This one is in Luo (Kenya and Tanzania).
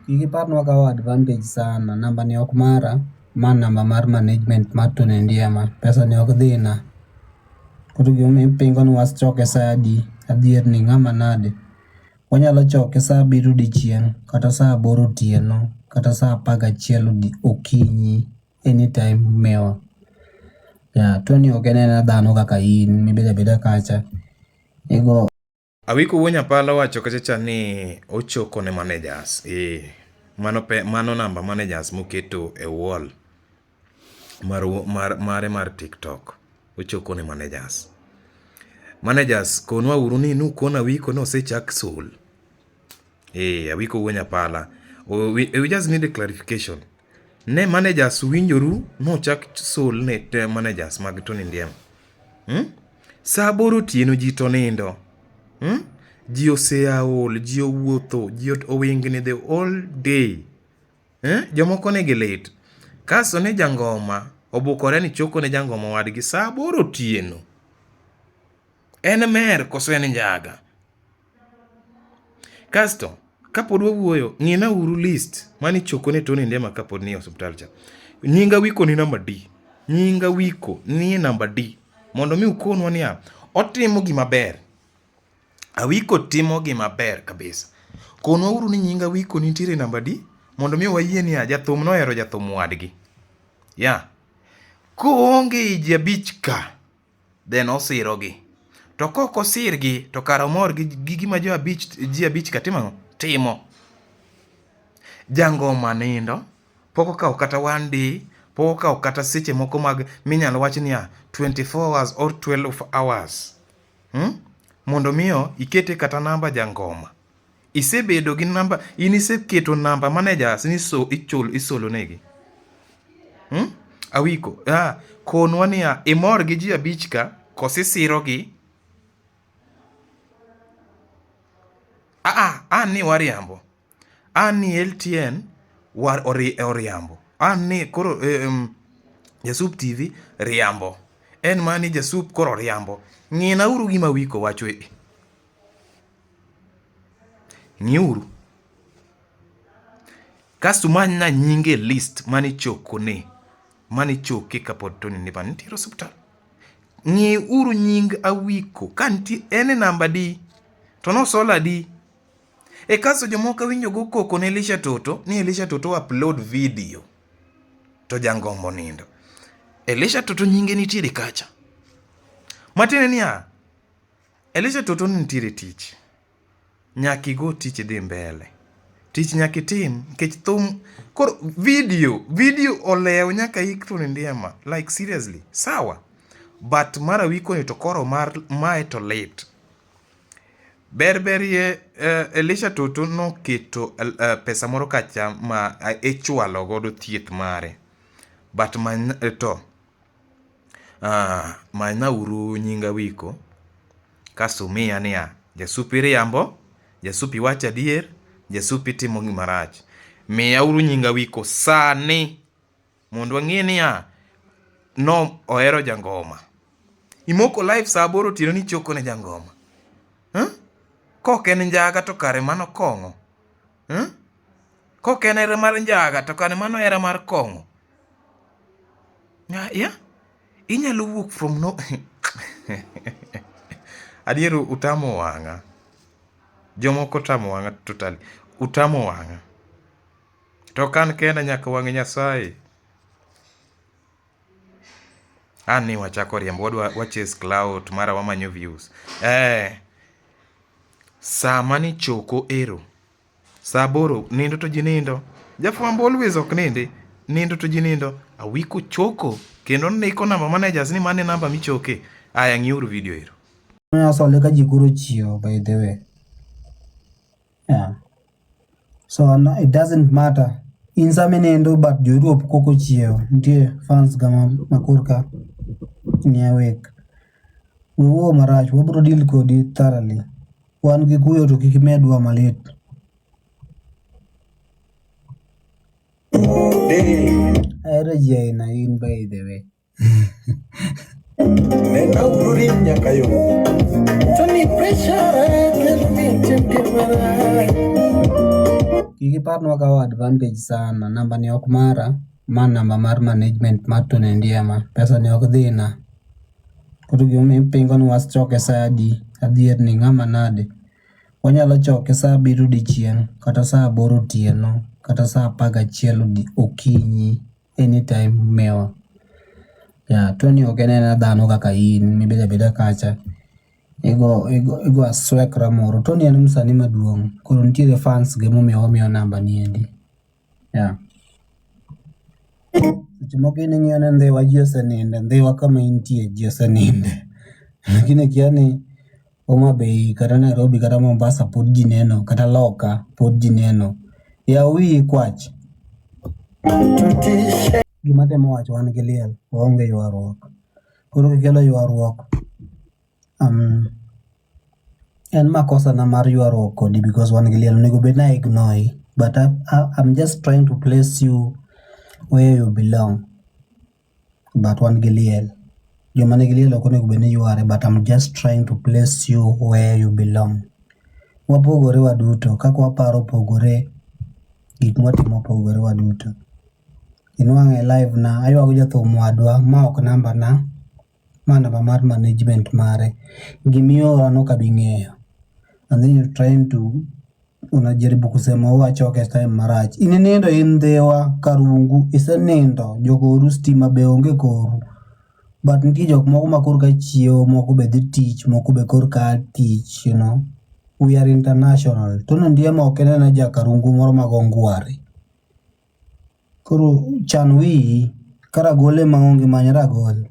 Kik ipar ni wakawo advantage sana. Namba ni ok mara, ma namba mar management mar Tony Ndiema. Pesa ni ok dhina. Koro gimomiyo ipingo ni wachoke sa adi, adier ni ng'ama nade. Wanyalo choke sa 7 odiechieng' kata sa 8 otieno kata sa 11 okinyi anytime miwa. Yeah, Tony ok en aena dhano kaka in mibedo abeda kacha igo Awiko wuo Nyapala owacho kacha cha ni ochoko ne managers. Eh, mano pe, mano namba managers moketo e wall mar, mar, mare mar TikTok. Ochoko ne managers. Managers konwa uru ni nukon Awiko ni osechak sol. Eh, Awiko wuo Nyapala. We just need a clarification. Ne managers winjoru nochak sol ne te managers mag Tony Ndiema. Hmm? Saa aboro otieno ji to nindo. Hmm? Ji oseaol, ji owuotho, ji owingni the whole day. Eh? Jomoko nigi lit. Kasto ni jangoma obukore ni choko ne jangoma wadgi saa aboro otieno. En mer koso en njaga? Kasto kapod wawuoyo, ng'ina uru list mani choko ne Tony Ndiema kapod ni e osiptal cha. Nying Awiko ni namba D. Nying Awiko ni e namba D. Mondo mi ukonwa niya, otimo gima ber. Awiko timo gima ber kabisa. Konwa uru ni nying Awiko nitiere namba D mondo mi wayie niya, jathum nohero jathum wadgi. Ya. Koonge ji abich ka, then osirogi. To kok osirgi to kara omor gi gima jo abich ji abich ka timo ang'o? Timo. Jangoma nindo, pok okawo kata one day, pok okawo kata seche moko mag minyalo wach niya 24 hours or 12 hours. Hmm? Mondo miyo ikete kata namba jangoma. Isebedo gi namba, in iseketo namba managers ni so ichul isolo negi. Hmm? Awiko, ah, konwa niya, imor gi ji abich ka, koso isiro gi? Ah, ah, an ni wariambo. An ni LTN war ori, oriambo. An ni koro Jasup TV riambo. En mani Jasup koro riambo. Ng'ina uru gima Awiko wacho e. Ng'iuru. Kasto umanyna nyinge e list mane ichokone, mane ichoke kapod Tony Ndiema nitiere e osiptal. Ng'iuru nying Awiko ka nitie, en e namba adi, to nosolo adi. E kasto jomoko awinjo go koko ne Elisha Toto ni Elisha Toto upload video to jangombo nindo. Elisha Toto nyinge nitiere kacha. Matiende niya, Elisha Toto ni nitiere tich. Nyaka igo tich idhi mbele. Tich nyaka itim nikech thum koro video video olew nyaka ik Tony Ndiema like seriously sawa but mar Awiko ni to koro mar mae to lit. Ber berie Elisha Toto noketo pesa moro kacha ma ichwalo godo thieth mare but many to manyna uru nying Awiko kasto umiya niya, Jasup iriambo, Jasup iwacho adier, Jasup itimo gima rach. Miya uru nying Awiko sani mondo wang'e niya, no ohero jangoma. Imoko live saa aboro otieno ni ichoko ne jangoma. Huh? Kok en njaga to kare mano kong'o. Huh? Kok en hera mar njaga to kare mano hera mar kong'o. Yeah? Inyalo wuok from no Adier utamo wang'a. Jomoko otamo wang'a totally. Utamo wang'a. To ok an kenda nyaka wang' Nyasaye. An ni wachako riembo wadwa wa chase clout mara wamanyo views. Eh. Sama ni choko ero. Saa aboro nindo to ji nindo. Jafwambo always ok nindi. Nindo to ji nindo. Awiko choko kendo ndiko namba managers ni mane namba michoke. Aya ng'iuru video ero. Asole ka ji koro chiewo by the way. Yeah. So no, it doesn't matter. In sama inindo but jo Europe koko chiewo. Nitie fans ga ma korka ni awake. We wuo marach, wabro deal kodi thoroughly. Wan gi kuyo to kik imedwa malit. Ahero ji aina in by the way. Nenda ururi nyaka yo. Tony pressure kelo mi tim gimara. Kik ipar ni wakawo advantage sana, namba ni ok mara, ma namba mar management mar Tony Ndiema, pesa ni ok dhina. Koro gimomiyo ipingo ni wachoke sa adi, adier ni ng'ama nade. Wanyalo choke sa abiriyo odiochieng' kata sa aboro otieno kata sa 11 okinyi anytime miwa. Yeah, Tony ok en aena dhano kaka in mibedo abeda kacha igo igo igo aswekra moro. Tony en msanii maduong' koro nitiere fans ge momiyo wamiyo namba ni endi. Yeah. Seche moko in ing'iyo ni Ndhiwa ji oseninde, Ndhiwa kama intie ji oseninde. Lakini ikia ni Homa Bay kata Nairobi kata Mombasa pod ji neno kata loka pod ji neno. Yaw wiyi kwach. Gima atemo wacho wan gi liel, waonge ywaruok. Koro kikelo ywaruok, en makosa na mar ywaruok kodi because wan gi liel onego bed ni a ignore i but I'm just trying to place you where you belong. But wan gi liel. Joma nigi liel ok onego bed ni yware but I'm just trying to place you where you belong. Wapogore waduto, kaka waparo opogore, gik mwatimo opogore waduto. Inwang'o e live na aywago jathum wadwa ma ok namba na, ma namba mar management mare. Gimiora no ok abi ng'eyo. And then you trying to unajaribu kusema wachoke time marach. In inindo in Ndhiwa, Karungu, isenindo, jokoru stima be onge koru. But nitie jok moko ma korka chiewo, moko be dhi tich, moko be korka a tich, you know. We are international. Tony Ndiema ok en aena ja Karungu moro mago ngware. Koro chan wiyi, ka ragol ema onge many ragol.